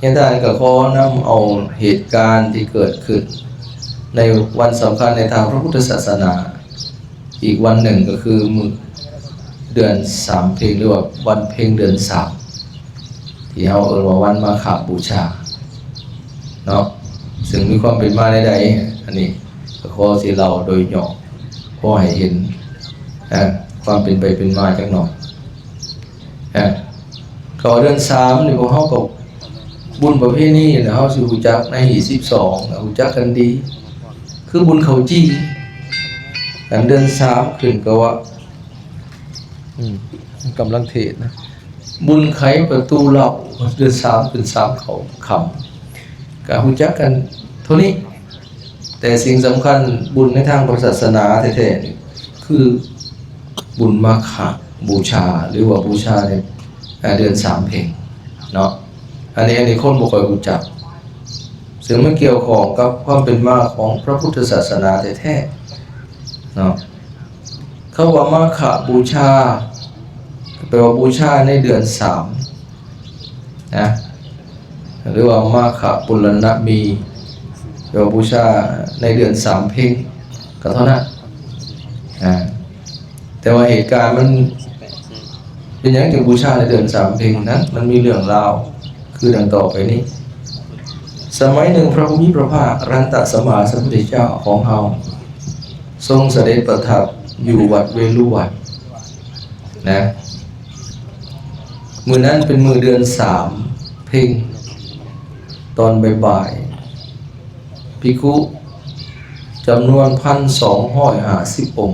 ຍາທ່ານກໍຂໍນຳເອົາເຫດການທີ່ເກີດຂຶ້ນໃນວັນສຳຄັນໃນທາງພະພຸດທະສາສະໜາ ອີກວັນໜຶ່ງກໍຄືມື້ເດືອນສາມເພັງ ຫຼືວ່າວັນເພັງເດືອນສາມ ທີ່ເຮົາເອີ້ນວ່າວັນມາຄະບູຊາເນາະ ເຊິ່ງມີຄວາມເປັນມາແນວໃດ ອັນນີ້ກໍຂໍຊິເລົ່າໂດຍຫຍໍ້ ພໍໃຫ້ເຫັນ ເອີ ຄວາມເປັນໄປເປັນມາຈັກໜ່ອຍ. ເອີ ເຂົ້າເດືອນສາມນີ້ ພວກເຮົາກໍບຸນປະເພນີນະ ເຮົາຊິຮູ້ຈັກໃນຮີດສິບສອງ ຮູ້ຈັກກັນດີ ຄືບຸນເຂົ້າຈີ່ ອັນເດືອນສາມຂຶ້ນກໍວ່າ ອືມ ກຳລັງເທດນະ ບຸນໄຂປະຕູເຫຼົ້າ ເດືອນສາມຂຶ້ນສາມເຂົ້າຄ່ຳ ກໍຮູ້ຈັກກັນເທົ່ານີ້. ແຕ່ສິ່ງສຳຄັນບຸນໃນທາງພະສາສະໜາແທ້ໆນີ້ ຄືບຸນມາຄະບູຊາ ຫຼືວ່າບູຊາໃນ ເອີ ເດືອນສາມເພັງເນາະ ອັນນີ້ ອັນນີ້ຄົນບໍ່ຄ່ອຍຮູ້ຈັກ ເຊິ່ງມັນກ່ຽວຂ້ອງກັບຄວາມເປັນມາຂອງພະພຸດທະສາສະໜາແທ້ໆເນາະ. ຄຳວ່າມາຄະບູຊາ ກໍແປວ່າບູຊາໃນເດືອນສາມນະ ຫຼືວ່າມາຄະປຸລະນະມີ ແປວ່າບູຊາໃນເດືອນສາມເພັງກໍເທົ່ານັ້ນ. ອາ ແຕ່ວ່າເຫດການມັນເປັນຫຍັງຈຶ່ງບູຊາໃນເດືອນສາມເພັງນັ້ນ ມັນມີເລື່ອງລາວຄືດັ່ງຕໍ່ໄປນີ້. ສະໄໝໜຶ່ງ ພະຜູ້ມີພະພາກ ອະລະຫັນຕະສຳມາສຳພຸດທະເຈົ້າຂອງເຮົາ ຊົງສະເດັດປະທັບຢູ່ວັດເວລຸວັນນະ ມື້ນັ້ນເປັນມື້ເດືອນສາມເພັງ ຕອນບ່າຍໆ ພິກຂຸຈຳນວນພັນສອງຮ້ອຍຫ້າສິບອົງ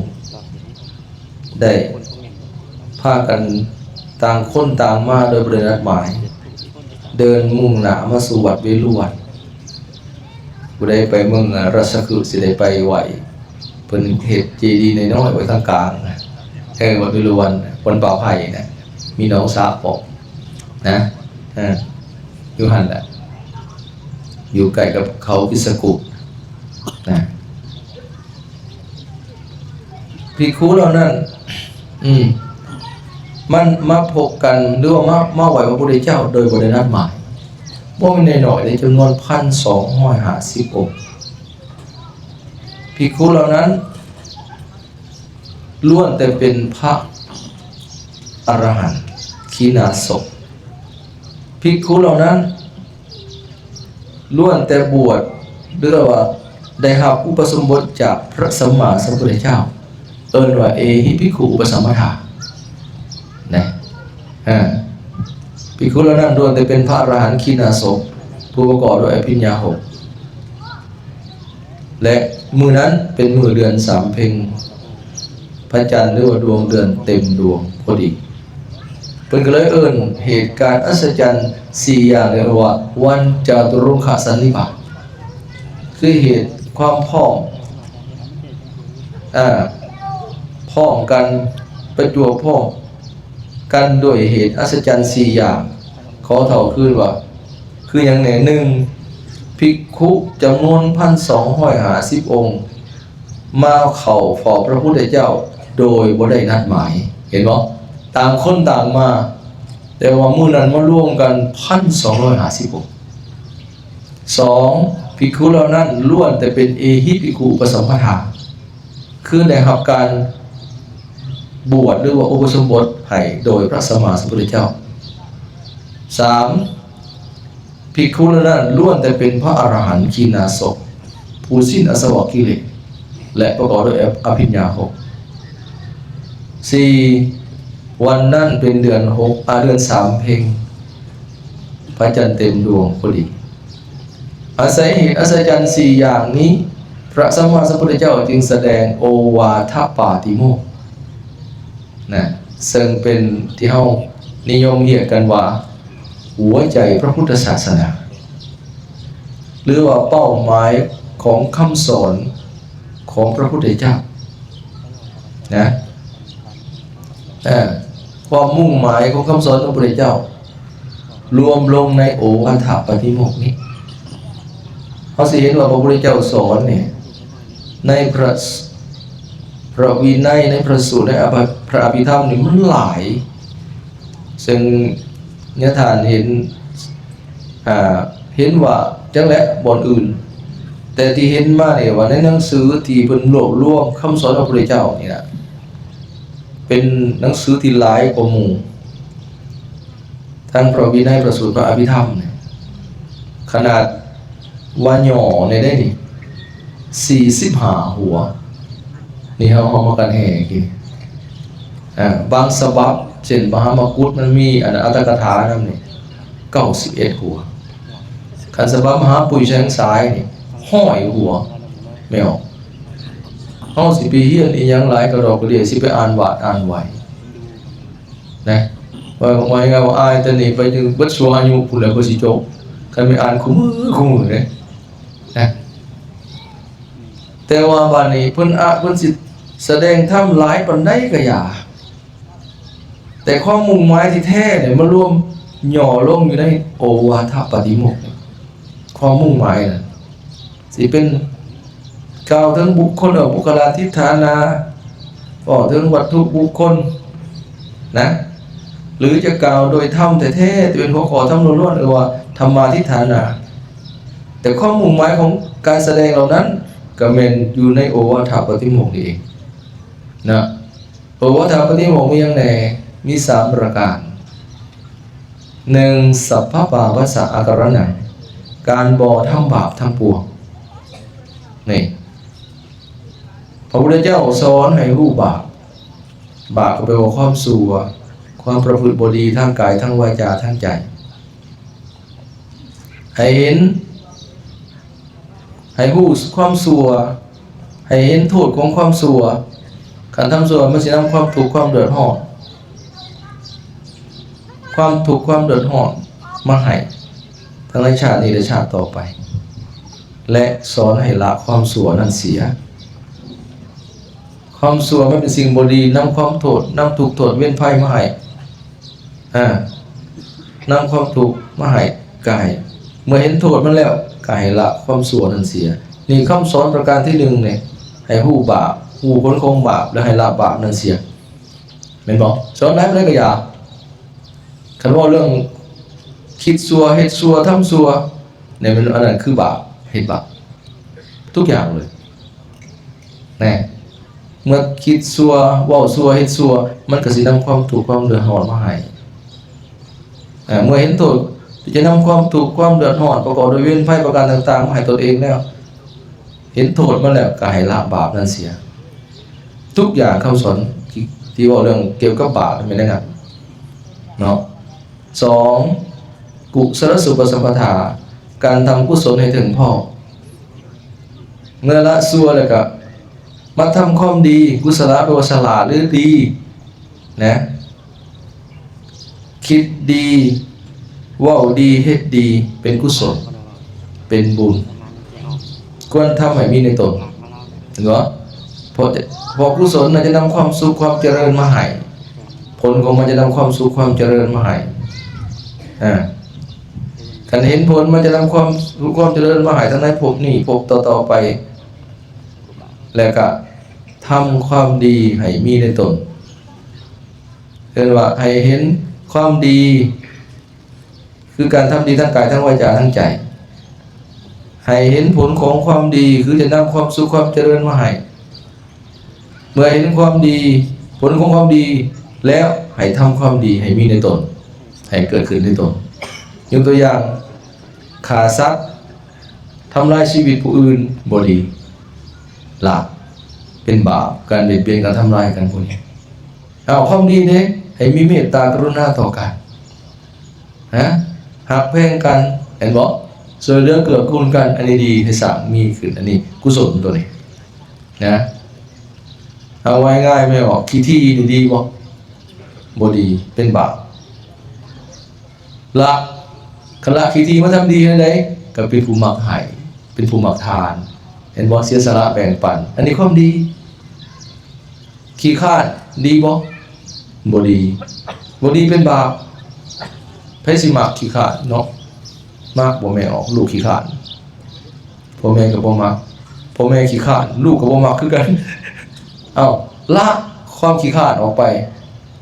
ໄດ້ພາກັນຕ່າງຄົນຕ່າງມາໂດຍບໍ່ໄດ້ນັດໝາຍ ເດີນມຸ່ງໜ້າມາສູ່ວັດເວລຸວັນ. ຜູ້ໃດໄປເມືອງລາຊະຄຶກຊິໄດ້ໄປໄຫວ້ ເພິ່ນເຮັດເຈດີນ້ອຍໆໄວ້ທາງກາງ ເອີ ວັດເວລຸວັນ ວັດປ່າໄຜ່ນະ ມີໜອງສາອອກນະ ເອີ ຢູ່ຫັ້ນແຫຼະ ຢູ່ໃກ້ກັບເຂົາຄິດສະກຸນະ. ພິກຂຸເຫຼົ່ານັ້ນ ອືມ ມັນມາພົບກັນ ຫຼືວ່າມາ ມາໄຫວ້ພະພຸດທະເຈົ້າໂດຍບໍ່ໄດ້ນັດໝາຍ ບໍ່ແມ່ນນ້ອຍໆເດ້ ຈຳນວນພັນສອງຮ້ອຍຫ້າສິບອົງ. ພິກຂຸເຫຼົ່ານັ້ນ ລ້ວນແຕ່ເປັນພະອະລະຫັນຄີນາສົບ. ພິກຂຸເຫຼົ່ານັ້ນ ລ້ວນແຕ່ບວດ ຫຼືວ່າໄດ້ຮັບອຸປະສົມບົດຈາກພະສຳມາສຳພຸດທະເຈົ້າ ເອີ້ນວ່າເອຫິພິກຂຸອຸປະສຳມະທານະ. ອາ ພິກຂຸເຫຼົ່ານັ້ນລ້ວນແຕ່ເປັນພະອະລະຫັນຄີນາສົບ ຜູ້ປະກອບດ້ວຍອະພິນຍາຫົກ ແລະ ມື້ນັ້ນເປັນມື້ເດືອນສາມເພັງ ພະຈັນ ຫຼືວ່າດວງເດືອນເຕັມດວງພໍດີ. ເພິ່ນກໍເລີຍເອີ້ນເຫດການອັດສະຈັນສີ່ຢ່າງນີ້ວ່າ ວັນຈະຕຸລົງຄະສັນນິບາດ ຄືເຫດຄວາມພ້ອມ ອາ ພ້ອມກັນ ປະຈວບພ້ອມກັນດ້ວຍເຫດອັດສະຈັນສີ່ຢ່າງ. ຂໍເຖົ້າຄືນວ່າ ຄືຫຍັງແດ່? ໜຶ່ງ ພິກຂຸຈຳນວນພັນສອງຮ້ອຍຫ້າສິບອົງ ມາເຂົ້າເຝົ້າພະພຸດທະເຈົ້າໂດຍບໍ່ໄດ້ນັດໝາຍ. ເຫັນບໍ່? ຕ່າງຄົນຕ່າງມາ ແຕ່ວ່າມື້ນັ້ນມາລວມກັນພັນສອງຮ້ອຍຫ້າສິບອົງ. ສອງ ພິກຂຸເຫຼົ່ານັ້ນລ້ວນແຕ່ເປັນເອຫິພິກຂຸອຸປະສຳປະທາ ຄືໄດ້ຮັບການບວດ ຫຼືວ່າອຸປະສົມບົດໃຫ້ໂດຍພະສຳມາສຳພຸດທະເຈົ້າ. ສາມ ພິກຂຸເຫຼົ່ານັ້ນລ້ວນແຕ່ເປັນພະອະລະຫັນຄີນາສົບ ຜູ້ສິ້ນອາສະວະກິເລດ ແລະ ປະກອບດ້ວຍອະພິນຍາຫົກ. ສີ່ ວັນນັ້ນເປັນເດືອນຫົກ ອາ ເດືອນສາມເພັງ ພະຈັນເຕັມດວງພໍດີ. ອາໄສເຫດອັດສະຈັນສີ່ຢ່າງນີ້ ພະສຳມາສຳພຸດທະເຈົ້າຈຶ່ງສະແດງໂອວາທະປາຕິໂມກ ນະ ເຊິ່ງເປັນທີ່ເຮົານິຍົມຮຽກກັນວ່າ ຫົວໃຈພະພຸດທະສາສະໜາ ຫຼືວ່າເປົ້າໝາຍຂອງຄຳສອນຂອງພະພຸດທະເຈົ້ານະ ເອີ ຄວາມມຸ່ງໝາຍຂອງຄຳສອນຂອງພະພຸດທະເຈົ້າ ລວມລົງໃນໂອວາທະປາຕິໂມກນີ້. ເຮົາຊິເຫັນວ່າພະພຸດທະເຈົ້າສອນນີ້ ໃນພະ ພະວິໄນ ໃນພະສູດ ໃນອະ ພະອະພິທຳນີ້ມັນຫຼາຍ ເຊິ່ງຍາທ່ານເຫັນ ອ່າ ເຫັນວ່າຈັ່ງແຫຼະບ່ອນອື່ນ ແຕ່ທີ່ເຫັນມານີ້ວ່າໃນໜັງສືທີ່ເພິ່ນລວບລວມຄຳສອນຂອງພະພຸດທະເຈົ້ານີ້ນະ ເປັນໜັງສືທີ່ຫຼາຍກວ່າໝູ່ ທັງພະວິໄນ ພະສູດ ພະອະພິທຳນີ້ ຂະໜາດວ່າຫຍໍ້ນີ້ໄດ້ນີ້ ສີ່ສິບຫ້າຫົວ ນີ້ເຮົາ ເຮົາມາກັນແຫ່ກິນ ອ່າ ບາງສະບັບ ເຊັ່ນ ມະຫາມະກຸດ ມັນມີອັນອັດຖະກະຖານຳນີ້ ເກົ້າສິບເອັດຫົວ ຄັນສະບັບມະຫາປຸ້ຍແສງສາຍນີ້ ຮ້ອຍຫົວ ແມ່ນບໍ່? ເຮົາຊິໄປຮຽນອີ່ຫຍັງຫຼາຍກະດອກກະເດຍ ຊິໄປອ່ານວາດອ່ານໄຫວ້ນະ ວ່າ ວ່າງ່າຍໆວ່າອ່ານແຕ່ນີ້ໄປຈົນເບິດຊົ່ວອາຍຸພຸ້ນແຫຼະ ເພື່ອຊິຈົບ ຄັນໄປອ່ານຄູ່ມື້ ຄູ່ມື້ເດ້ນະ. ແຕ່ວ່າບາດນີ້ເພິ່ນອະ ເພິ່ນຊິສະແດງທຳຫຼາຍປານໃດກະຢ່າ ແຕ່ຄວາມມຸ່ງໝາຍທີ່ແທ້ນີ້ມາລວມຫຍໍ້ລົງຢູ່ໃນໂອວາທະປາຕິໂມກ ຄວາມມຸ່ງໝາຍນັ້ນ ຊິເປັນກ່າວເຖິງບຸກຄົນ ເອີ ບຸກຄະລາທິຖານາ ເວົ້າເຖິງວັດຖຸບຸກຄົນນະ ຫຼືຈະກ່າວໂດຍທຳແທ້ໆ ທີ່ເປັນຫົວຂໍ້ທຳລ້ວນໆ ເອີ້ນວ່າທຳມາທິຖານາ ແຕ່ຄວາມມຸ່ງໝາຍຂອງການສະແດງເຫຼົ່ານັ້ນ ກະແມ່ນຢູ່ໃນໂອວາທະປາຕິໂມກນີ້ເອງນະ. ໂອວາທະປາຕິໂມກມີຫຍັງແດ່? ມີສາມປະການ. ໜຶ່ງ ສັບພະບາປັດສະອາກາລະນັງ ການບໍ່ທຳບາບທັງປວງ. ນີ້ ພະພຸດທະເຈົ້າສອນໃຫ້ຮູ້ບາບ, ບາບກໍແປວ່າຄວາມຊົ່ວ, ຄວາມປະພຶດບໍ່ດີທາງກາຍ, ທາງວາຈາ, ທາງໃຈ. ໃຫ້ເຫັນ, ໃຫ້ຮູ້ຄວາມຊົ່ວ, ໃຫ້ເຫັນໂທດຂອງຄວາມຊົ່ວ. ຄັນທຳຊົ່ວມັນຊິນຳຄວາມທຸກຄວາມເດືອດຮ້ອນ, ຄວາມທຸກຄວາມເດືອດຮ້ອນມາໃຫ້ ທັງໃນຊາດນີ້ ແລະ ຊາດຕໍ່ໄປ ແລະ ສອນໃຫ້ລະຄວາມຊົ່ວນັ້ນເສຍ. ຄວາມຊົ່ວມັນເປັນສິ່ງບໍ່ດີ, ນຳຄວາມໂທດ, ນຳທຸກໂທດເວນໄພມາໃຫ້. ອາ ນຳຄວາມທຸກມາໃຫ້ ກະໃຫ້ ເມື່ອເຫັນໂທດມັນແລ້ວ ກະໃຫ້ລະຄວາມຊົ່ວນັ້ນເສຍ. ນີ້ຄຳສອນປະການທີໜຶ່ງນີ້ ໃຫ້ຮູ້ບາບ, ຮູ້ຜົນຂອງບາບ ແລະ ໃຫ້ລະບາບນັ້ນເສຍ ແມ່ນບໍ່? ສອນຫຼາຍປານໃດກະຢ່າ. ຄັນເວົ້າເລື່ອງຄິດຊົ່ວ, ເຮັດຊົ່ວ, ທຳຊົ່ວ ນີ້ແມ່ນ ອັນນັ້ນຄືບາບ, ເຮັດບາບທຸກຢ່າງເລີຍ. ແນ່ ເມື່ອຄິດຊົ່ວ, ເວົ້າຊົ່ວ, ເຮັດຊົ່ວ ມັນກະຊິນຳຄວາມທຸກຄວາມເດືອດຮ້ອນມາໃຫ້. ເມື່ອເຫັນໂທດທີ່ຈະນຳຄວາມທຸກຄວາມເດືອດຮ້ອນ ປະກອບດ້ວຍເວນໄພປະການຕ່າງໆ ມາໃຫ້ຕົນເອງແລ້ວ, ເຫັນໂທດມັນແລ້ວ ກະໃຫ້ລະບາບນັ້ນເສຍ. ທຸກຢ່າງຄຳສອນທີ່ ທີ່ເວົ້າເລື່ອງກ່ຽວກັບບາບແມ່ນແນວນັ້ນເນາະ. ສອງ ກຸສະລະສຸປະສຳປະທາ ການທຳກຸສົນໃຫ້ເຖິງພ້ອມ. ເມື່ອລະຊົ່ວແລ້ວກະມາທຳຄວາມດີ, ກຸສະລະແປວ່າສະຫຼາດ ຫຼື ດີນະ, ຄິດດີ, ເວົ້າດີ, ເຮັດດີ ເປັນກຸສົນ, ເປັນບຸນ, ຄວນທຳໃຫ້ມີໃນຕົນ. ເຫັນບໍ່? ເພາະ ເພາະກຸສົນນັ້ນຈະນຳຄວາມສຸກຄວາມຈະເລີນມາໃຫ້, ຜົນຂອງມັນຈະນຳຄວາມສຸກຄວາມຈະເລີນມາໃຫ້. ອາ ຄັນເຫັນຜົນມັນຈະນຳຄວາມສຸກຄວາມຈະເລີນມາໃຫ້ທັງໃນພົບນີ້ ພົບຕໍ່ໆໄປ, ແລະກະທຳຄວາມດີໃຫ້ມີໃນຕົນ. ເອີ້ນວ່າໃຫ້ເຫັນຄວາມດີ ຄືການທຳດີທາງກາຍ, ທາງວາຈາ, ທາງໃຈ. ໃຫ້ເຫັນຜົນຂອງຄວາມດີ ຄືຈະນຳຄວາມສຸກຄວາມຈະເລີນມາໃຫ້. ເມື່ອເຫັນຄວາມດີ, ຜົນຂອງຄວາມດີແລ້ວ, ໃຫ້ທຳຄວາມດີໃຫ້ມີໃນຕົນ, ໃຫ້ເກີດຂຶ້ນໃນຕົນ. ຍົກຕົວຢ່າງ, ຂ້າສັດ, ທຳລາຍຊີວິດຜູ້ອື່ນ ບໍ່ດີ, ລະເປັນບາບ, ການບຽດບຽນ, ການທຳລາຍກັນພວກນີ້. ເອົາຄວາມດີເດ້, ໃຫ້ມີເມດຕາກະລຸນາຕໍ່ກັນ. ຮະ ຮັກແພງກັນ ເຫັນບໍ່? ຊ່ວຍເຫຼືອເກື້ອກູນກັນ ອັນນີ້ດີ ໃຫ້ສ້າງມີຂຶ້ນ ອັນນີ້ກຸສົນຕົວນີ້ນະ. ເອົາໄວ້ງ່າຍແມ່ນບໍ່? ຂີ້ຖີ່ນີ້ດີບໍ່? ບໍ່ດີ ເປັນບາບ. ລະ ຄັນລະຂີ້ຖີ່ມາທຳດີແນວໃດ? ກໍເປັນຜູ້ມັກໃຫ້ ເປັນຜູ້ມັກທານ ເຫັນບໍ່? ເສຍສະຫຼະແບ່ງປັນ ອັນນີ້ຄວາມດີ. ຂີ້ຄ້ານດີບໍ່? ບໍ່ດີ. ບໍ່ດີເປັນບາບ. ໃຜຊິມັກຂີ້ຄ້ານເນາະ? ມັກບໍ່ແມ່ອອກ ລູກຂີ້ຄ້ານ. ພໍ່ແມ່ກໍບໍ່ມັກ. ພໍ່ແມ່ຂີ້ຄ້ານ ລູກກໍບໍ່ມັກຄືກັນ. ເອົ້າ ລະຄວາມຂີ້ຄ້ານອອກໄປ.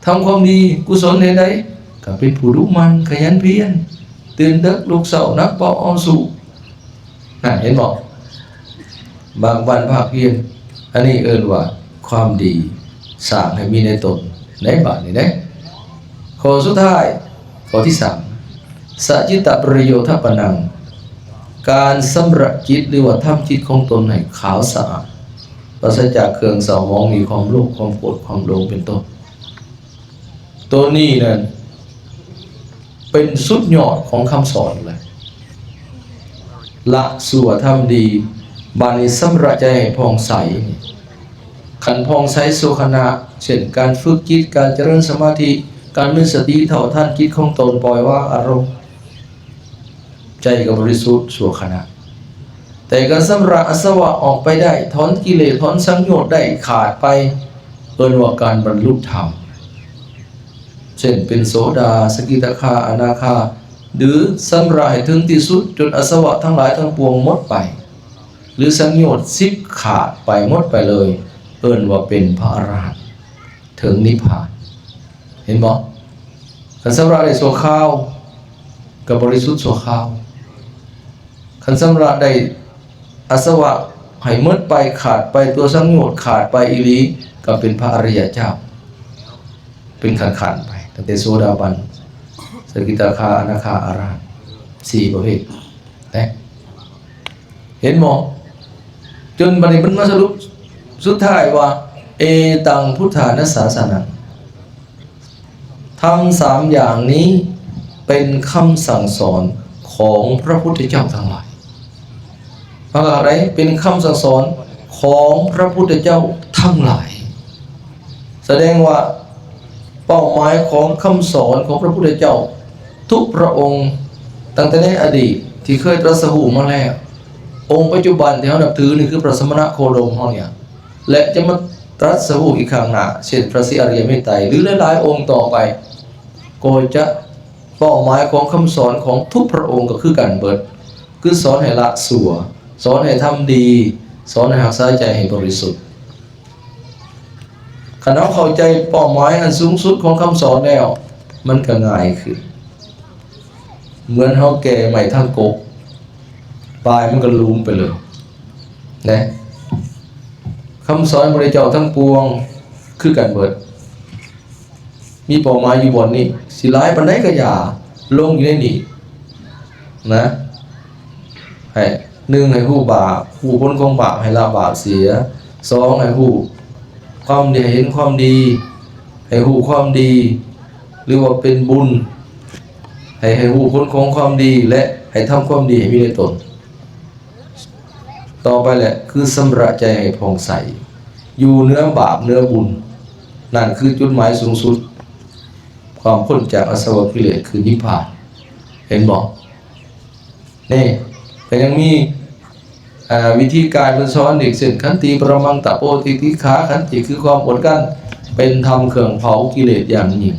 ທຳຄວາມດີ ກຸສົນເຮັດໃດ? ກໍເປັນຜູ້ດຸໝັ່ນ ຂະຫຍັນພຽນ. ເຕ ຕື່ນເດິກລຸກເຊົ້າ ໜັກເບົາເອົາສູ້. ນັ້ນ ເຫັນບໍ່? ບາກບັ່ນພາກພຽນ ອັນນີ້ເອີ້ນວ່າຄວາມດີ ສ້າງໃຫ້ມີໃນຕົນ. ໃນບາດນີ້ເດ້ ຂໍ້ສຸດທ້າຍ ຂໍ້ທີສາມ ສະຈິດຕະປະໂຍທະປະນັງ ການຊຳລະຈິດ ຫຼືວ່າທຳຈິດຂອງຕົນໃຫ້ຂາວສະອາດ ປາສະຈາກເຄື່ອງເສົ້າໝອງ ມີຄວາມໂລບ ຄວາມໂກດ ຄວາມຫຼົງ ເປັນຕົ້ນ. ໂຕນີ້ນັ້ນເປັນສຸດຍອດຂອງຄຳສອນເລີຍ. ລະຊົ່ວທຳດີ ບາດນີ້ຊຳລະໃຈໃຫ້ຜ່ອງໃສ. ຄັນຜ່ອງໃສຊົ່ວຂະນະ ເຊັ່ນ ການຝຶກຈິດ, ການຈະເລີນສະມາທິ, ການມີສະຕິເທົ່າທັນຈິດຂອງຕົນ, ປ່ອຍວາງອາລົມ, ໃຈກໍບໍລິສຸດຊົ່ວຂະນະ. ແຕ່ການຊຳລະອາສະວະອອກໄປໄດ້, ຖອນກິເລດ, ຖອນສັງໂຍດໄດ້ຂາດໄປ, ເອີ້ນວ່າການບັນລຸທຳ. ເຊັ່ນ ເປັນໂສດາ, ສະກິດາຄາ, ອະນາຄາ ຫຼື ຊຳລະໃຫ້ເຖິງທີ່ສຸດ ຈົນອາສະວະທັງຫຼາຍທັງປວງໝົດໄປ ຫຼື ສັງໂຍດສິບຂາດໄປ ໝົດໄປເລີຍ, ເອີ້ນວ່າເປັນພະອະລະຫັນ ເຖິງນິບພານ. ເຫັນບໍ່? ຄັນຊຳລະໄດ້ຊົ່ວຄາວ ກໍບໍລິສຸດຊົ່ວຄາວ. ຄັນຊຳລະໄດ້ອາສະວະໃຫ້ໝົດໄປ, ຂາດໄປ, ຕົວສັງໂຍດຂາດໄປອີ່ຫຼີ, ກໍເປັນພະອະລິຍະເຈົ້າ ເປັນຂັ້ນໆໄປ, ຕັ້ງແຕ່ໂສດາບັນ, ສະກິດາຄາ, ອະນາຄາ, ອະລະຫັນ ສີ່ປະເພດ. ເຫັນບໍ່? ຈົນບັດນີ້ເພິ່ນມາສະຫຼຸບສຸດທ້າຍວ່າ ເອຕັງພຸດທານັດສາສະນັງ. ທຳສາມຢ່າງນີ້ເປັນຄຳສັ່ງສອນຂອງພະພຸດທະເຈົ້າທັງຫຼາຍ. ເຮົາກໍໄດ້ເປັນຄຳສັ່ງສອນຂອງພະພຸດທະເຈົ້າທັງຫຼາຍ. ສະແດງວ່າເປົ້າໝາຍຂອງຄຳສອນຂອງພະພຸດທະເຈົ້າທຸກພະອົງ, ຕັ້ງແຕ່ໃນອະດີດທີ່ເຄີຍຕລັດສະຮູ້ມາແລ້ວ, ອົງປັດຈຸບັນທີ່ເຮົານັບຖືນີ້ຄືພະສະມະນະໂຄດົມເຮົານີ້ ແລະ ຈະມາຕລັດສະຮູ້ອີກຂ້າງໜ້າ, ເຊັ່ນ ພະສີອະລິຍະເມດໄຕ ຫຼື ຫຼາຍໆອົງຕໍ່ໄປ, ກໍຈະ ເປົ້າໝາຍຂອງຄຳສອນຂອງທຸກພະອົງກໍຄືກັນເບິດ, ຄືສອນໃຫ້ລະຊົ່ວ, ສອນໃຫ້ທຳດີ, ສອນໃຫ້ຮັກສາໃຈໃຫ້ບໍລິສຸດ. ຄັນເຮົາເຂົ້າໃຈເປົ້າໝາຍອັນສູງສຸດຂອງຄຳສອນແລ້ວ, ມັນກໍງ່າຍຂຶ້ນ. ເໝືອນເຮົາແກ່ໄມ້ທາງກົກ, ປາຍມັນກໍຫຼຸມໄປເລີຍ ນະ. ຄຳສອນພະພຸດທະເຈົ້າທັງປວງຄືກັນເບິດ. ມີເປົ້າໝາຍຢູ່ບ່ອນນີ້, ຊິຫຼາຍປານໃດກໍຢ່າ, ລົງຢູ່ໃນນີ້ນະ. ໃຫ້ ໜຶ່ງ ໃຫ້ຮູ້ບາບ, ຮູ້ຜົນຂອງບາບ, ໃຫ້ລະບາບເສຍ. ສອງ ໃຫ້ຮູ້ຄວາມດີ, ໃຫ້ເຫັນຄວາມດີ, ໃຫ້ຮູ້ຄວາມດີ ຫຼືວ່າເປັນບຸນ, ໃຫ້ ໃຫ້ຮູ້ຜົນຂອງຄວາມດີ ແລະ ໃຫ້ທຳຄວາມດີໃຫ້ມີໃນຕົນ. ຕໍ່ໄປແຫຼະ ຄືຊຳລະໃຈໃຫ້ຜ່ອງໃສ, ຢູ່ເໜືອບາບເໜືອບຸນ. ນັ້ນຄືຈຸດໝາຍສູງສຸດ, ຄວາມພົ້ນຈາກອາສະວະກິເລດ ຄືນິບພານ. ເຫັນບໍ່? ນີ້ ກໍຍັງມີ ເອີ ວິທີການເພິ່ນສອນອີກ, ເຊັ່ນ ຂັນຕິປະລະມັງຕະໂປຕິຕິກຂາ, ຂັນຕິຄືຄວາມອົດກັ້ນ, ເປັນທຳເຄື່ອງເຜົາກິເລດຢ່າງຍິ່ງ.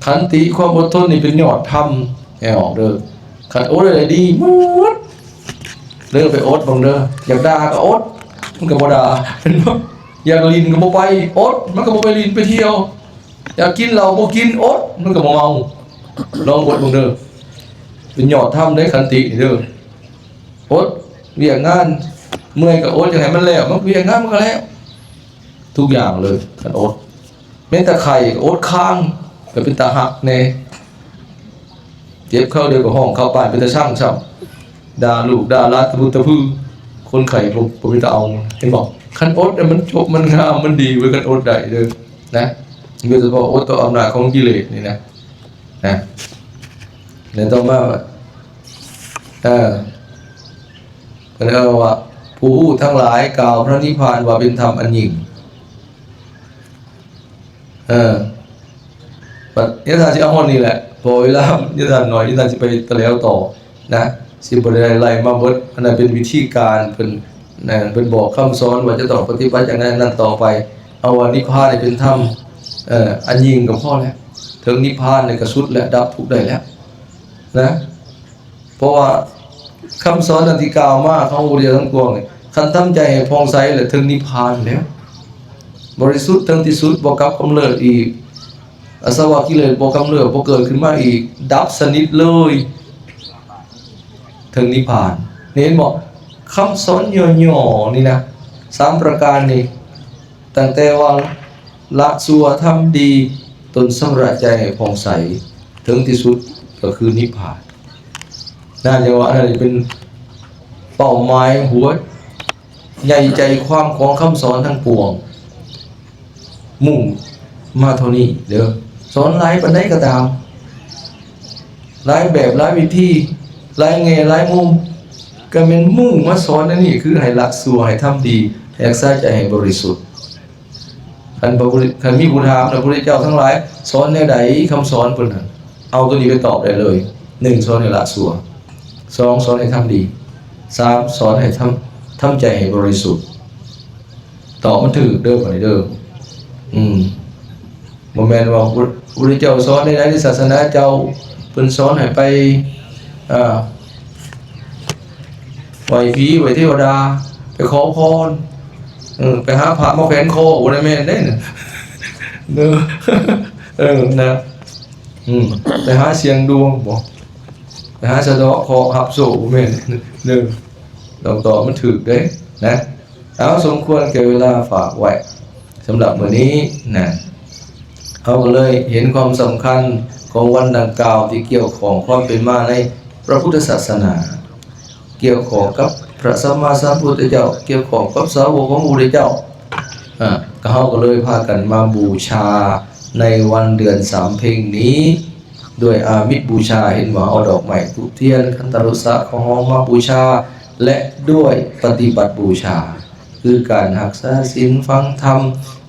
ຂັນຕິ ຄວາມອົດທົນນີ້ເປັນຍອດທຳ, ໃຫ້ອອກເດີ. ຄັນອົດໄດ້ດີໝົດເດີ, ໄປອົດເບິ່ງເດີ. ຢາກດ່າກໍອົດ, ມັນກໍບໍ່ດ່າ. ຢາກຫຼິ້ນກໍບໍ່ໄປ, ອົດ, ມັນກໍບໍ່ໄປຫຼິ້ນໄປທ່ຽວ. ຢາກກິນເຫຼົ້າບໍ່ກິນ, ອົດ, ມັນກໍບໍ່ເມົາ. ລອງອົດເບິ່ງເດີ. ເປັນຍອດທຳເດ້ ຂັນຕິນີ້ເດີ. ອົດວຽກງານ, ເມື່ອຍກໍອົດ, ຢາກໃຫ້ມັນແລ້ວ, ມັນ ວຽກງານມັນກໍແລ້ວ. ທຸກຢ່າງເລີຍ ຄັນອົດ. ແມ່ນແຕ່ໄຂ້ກໍອົດຄ້າງ, ກໍເປັນຕາຮັກແດ່. ເຈັບເຂົ່າດຽວກໍຮ້ອງເຂົ້າປານເປັນຕາຊັງຊ້ຳ, ດ່າລູກດ່າຫຼານຕະພຶດຕະພື, ຄົນໄຂ້ບໍ່ ບໍ່ເປັນຕາເອົາ. ເຫັນບໍ່? ຄັນອົດນະ ມັນຈົບ ມັນງາມ ມັນດີເວີຍ, ຄັນອົດໄດ້ເດີນະ. ໂດຍສະເພາະອົດຕໍ່ອຳນາດຂອງກິເລດນີ້ນະ, ນະ. ແລ້ວຕໍ່ມາ ເອີ ເພິ່ນເອີ້ນວ່າ ຜູ້ຮູ້ທັງຫຼາຍກ່າວພະນິບພານວ່າເປັນທຳອັນຍິ່ງ. ເອີ ບັດນີ້ທ່ານຊິເອົາຮອດນີ້ແຫຼະ, ເພາະເວລານີ້ທ່ານໜ້ອຍ, ນີ້ທ່ານຊິໄປຕະແຫຼວຕໍ່ນະ, ຊິບໍ່ໄດ້ໄລ່ມາເບິດ. ອັນນັ້ນເປັນວິທີການເພິ່ນນະ, ເພິ່ນບອກຄຳສອນວ່າຈະຕ້ອງປະຕິບັດຢ່າງໃດນັ້ນຕໍ່ໄປ. ເອົາວ່ານິບພານນີ້ເປັນທຳ ເອີ ອັນຍິ່ງກໍພໍແລ້ວ, ເຖິງນິບພານນີ້ກໍສຸດແລ້ວ, ດັບທຸກໄດ້ແລ້ວນະ. ເພາະວ່າຄຳສອນອັນທີ່ກ່າວມາຂອງພະພຸດທະເຈົ້າທັງປວງນີ້, ຄັນທຳໃຈໃຫ້ຜ່ອງໃສແລ້ວ ເຖິງນິບພານແລ້ວ, ບໍລິສຸດເຖິງທີ່ສຸດ, ບໍ່ກັບກຳເນີດອີກ. ອາສະວະກິເລດບໍ່ກຳເນີບ ບໍ່ເກີດຂຶ້ນມາອີກ ດັບສະໜິດເລີຍ ເຖິງນິບພານ. ເຫັນບໍ່? ຄຳສອນຫຍໍ້ໆນີ້ນະ ສາມປະການນີ້ ຕັ້ງແຕ່ວ່າລະຊົ່ວທຳດີ ຕົນຊຳລະໃຈໃຫ້ຜ່ອງໃສ ເຖິງທີ່ສຸດກໍຄືນິບພານ. ນັ້ນ ຢ່າວ່າອັນນັ້ນເປັນເປົ້າໝາຍຫົວໃຫຍ່ໃຈຄວາມຂອງຄຳສອນທັງປວງ ມຸ່ງມາເທົ່ານີ້ເດີ. ສອນຫຼາຍປານໃດກໍຕາມ ຫຼາຍແບບ ຫຼາຍວິທີ ຫຼາຍແງ່ ຫຼາຍມຸມ ກໍແມ່ນມຸ່ງມາສອນອັນນີ້ ຄືໃຫ້ລະຊົ່ວ ໃຫ້ທຳດີ ໃຫ້ຮັກສາໃຈໃຫ້ບໍລິສຸດ. ຄັນພະພຸດ ຄັນມີຜູ້ຖາມນະ ພະພຸດທະເຈົ້າທັງຫຼາຍສອນແນວໃດ? ຄຳສອນເພິ່ນຫັ້ນ ເອົາຕົວນີ້ໄປຕອບໄດ້ເລີຍ. ໜຶ່ງ ສອນໃຫ້ລະຊົ່ວ. ສອງ ສອນໃຫ້ທຳດີ. ສາມ ສອນໃຫ້ທຳ ທຳໃຈໃຫ້ບໍລິສຸດ. ຕອບມັນຖືກເດີ ບັດນີ້ເດີ. ອືມ ບໍ່ແມ່ນວ່າ ພະພຸດທະເຈົ້າສອນໃນໃດ ໃນສາສະໜາເຈົ້າ ເພິ່ນສອນໃຫ້ໄປ ອ່າ ໄຫວ້ຜີໄຫວ້ເທວະດາ ໄປຂໍພອນ ເອີ ໄປຫາພະມາແຂວນຄໍ ບໍ່ໄດ້ແມ່ນເດ້. ເດີ ເອີ ນະ ອືມ ໄປຫາສ່ຽງດວງບໍ ໄປຫາສະເດາະເຄາະຮັບໂຊກ ບໍ່ແມ່ນເດີ. ຕ້ອງຕອບມັນຖືກເດ້ນະ. ເອົາ ສົມຄວນແກ່ເວລາ ຝາກໄວ້ສຳລັບມື້ນີ້ນະ. ເຮົາກໍເລີຍເຫັນຄວາມສຳຄັນຂອງວັນດັ່ງກ່າວ ທີ່ກ່ຽວຂ້ອງຄວາມເປັນມາໃນພະພຸດທະສາສະໜາ, ກ່ຽວຂ້ອງກັບພະສຳມາສຳພຸດທະເຈົ້າ, ກ່ຽວຂ້ອງກັບສາວົກຂອງພະພຸດທະເຈົ້າ. ອາ ກໍເຮົາກໍເລີຍພາກັນມາບູຊາໃນວັນເດືອນສາມເພັງນີ້ ດ້ວຍອາມິດບູຊາ, ເຫັນບໍ່? ເອົາດອກໄມ້ ທູບທຽນ ຄັນທະໂລສະ ເຂົ້າຫອມມາບູຊາ ແລະ ດ້ວຍປະຕິບັດບູຊາ ຄືການຮັກສາສິນ, ຟັງທຳ,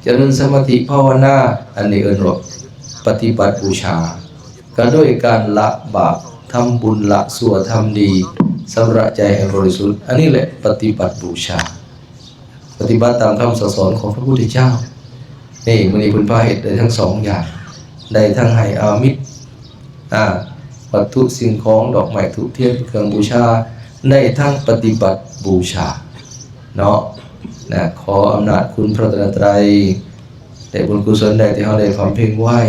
ຈະເລີນສະມາທິພາວະນາ, ອັນນີ້ເອີ້ນວ່າປະຕິບັດບູຊາ. ກໍດ້ວຍການລະບາບ, ທຳບຸນ, ລະຊົ່ວ, ທຳດີ, ຊຳລະໃຈໃຫ້ບໍລິສຸດ, ອັນນີ້ແຫຼະປະຕິບັດບູຊາ. ປະຕິບັດຕາມຄຳສັ່ງສອນຂອງພະພຸດທະເຈົ້າ. ນີ້ ມື້ນີ້ເພິ່ນພາເຮັດໄດ້ທັງສອງຢ່າງ, ໄດ້ທັງໃຫ້ອາມິດ ອາ ວັດຖຸສິ່ງຂອງ ດອກໄມ້ ທູບທຽນ ເປັນເຄື່ອງບູຊາ, ໄດ້ທັງປະຕິບັດບູຊາເນາະ. ນະ ຂໍອຳນາດຄຸນພະລັດຕະນະໄຕ ແລະ ບຸນກຸສົນໃດທີ່ເຮົາໄດ້ບຳເພັນໄວ້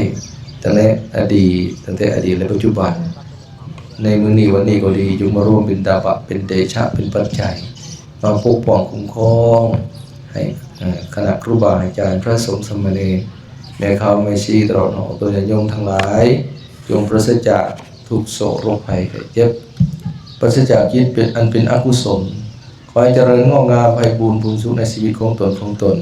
ຕັ້ງແຕ່ອະດີດ, ຕັ້ງແຕ່ອະດີດ ແລະ ປັດຈຸບັນ, ໃນມື້ນີ້ວັນນີ້ກໍດີ, ຈົ່ງມາລວມເປັນຕາບະ ເປັນເດຊະ ເປັນປັດໄຈ ມາປົກປ້ອງຄຸ້ມຄອງໃຫ້ ເອີ ຄະນະຄູບາອາຈານ ພະສົງສາມະເນນ ແມ່ຂາວແມ່ຊີ ຕະຫຼອດຮອດຍາດໂຍມທັງຫຼາຍ, ຈົ່ງປາສະຈາກທຸກໂສກໂລກໄພໄຂ້ເຈັບ, ປາສະຈາກຈິດເປັນ ອັນເປັນອະກຸສົນ, ຂໍໃຫ້ຈະເລີນງອກງາມໄພບູນບຸນສຸກໃນຊີວິດຂອງຕົນ ຂອງຕົນ,